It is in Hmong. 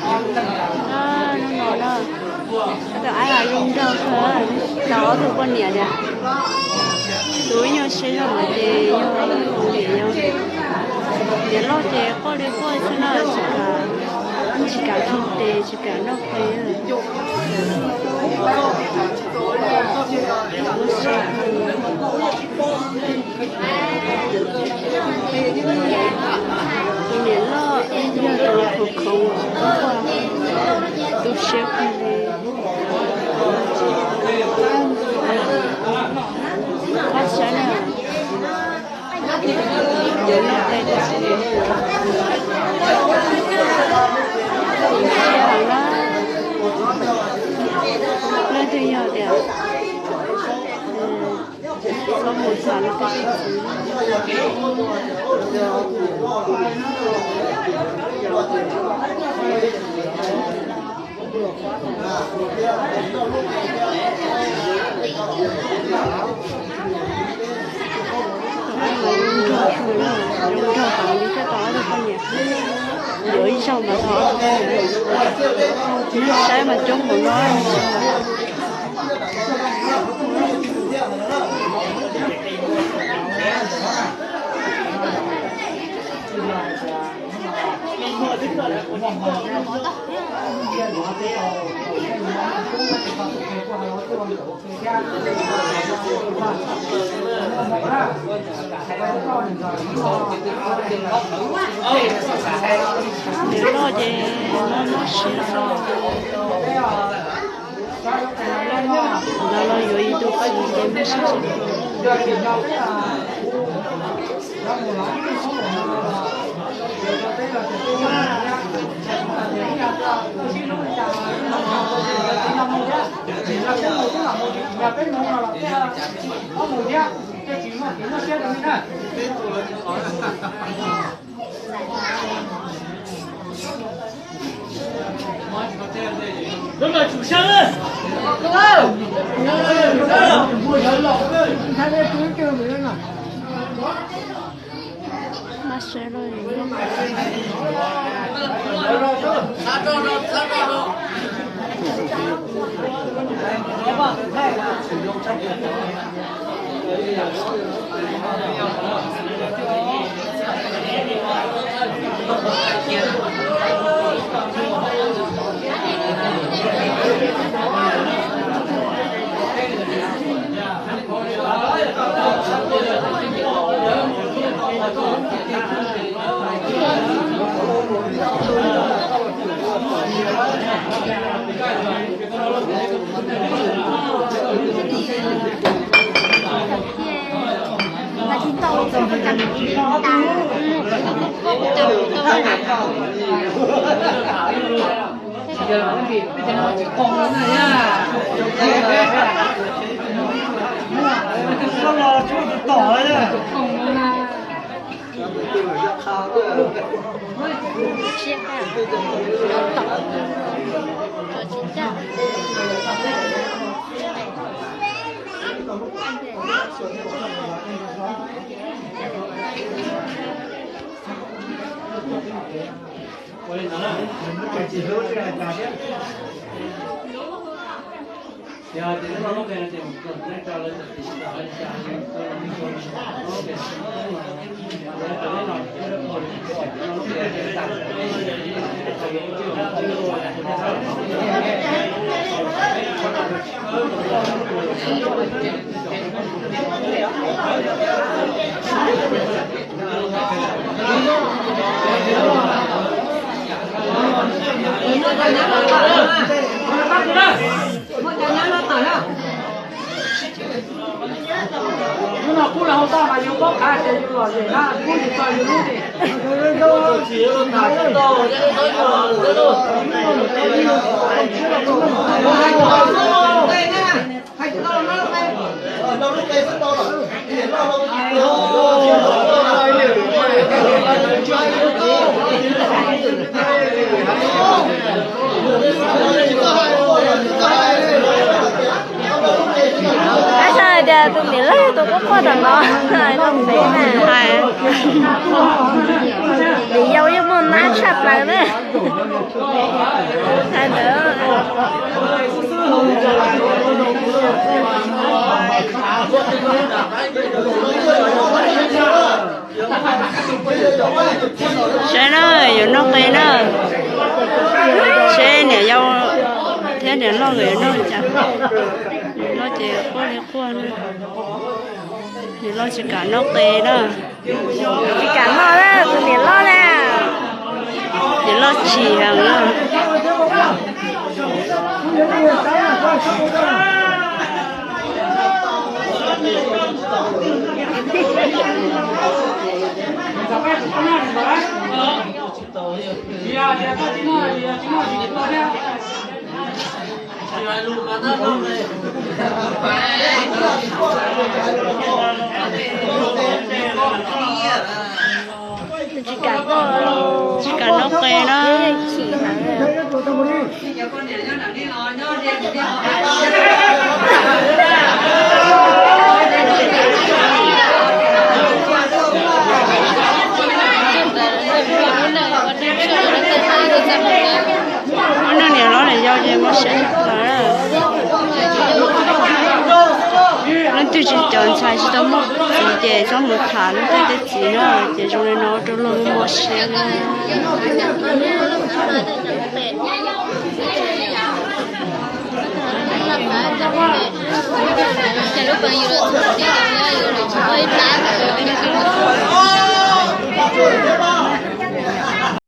Hnub no na, tab tom ab zoo nraug kawg, tau ob tug poj niam tias, tus ib nyuag siab zog mas ces yog niam yau, niam loj ces quaj li quaj xwb na, tsis kam, tsis kam tso tes, tsis kam noj qe. Tus niam loj yog tus khoov khoov, tu siab kawg li. Pab saib na, niam loj tes tus siab heev na. Leej twg yog tias txhob mus tham lawv tej txiv. Zoo nraug heev li, thiaj tau ob tug poj niam. Yuav ib zaug mas tau ob tug poj niam. Neb saib mas coob npaum no. Niam loj ces mob mob siab xwb. Ntawd los yuav ib tug txiv ces mob siab. Hnub no kub los hau toj mas yus paub qhav ces yus lom zem na, kub yus txog yus lub. Ab, xav hais tias tus niam loj yog tus quaj quaj tom no, niam yau yeej muaj nab Tshaj plaws na. Hais ntawd. Saib na, yuav noj qe na. Seb niam yau thiab niam loj nkawd yuav noj li cas. Niam loj ces quaj li quaj na. Niam loj tsis kam noj qe na. Tsis kam noj na, tus niam loj na. Niam loj chim heev na. Tsis kam, tsis kam noj qe na. Ua neej niam loj niam yau ces muab siab tshaj plaws na. Leej twg tsis cov ntxhais tsis tau muaj txiv ces txhob mus tham leej twg tej txiv na, ces zoo li no ua rau luag muaj siab na. Ces lub peev yus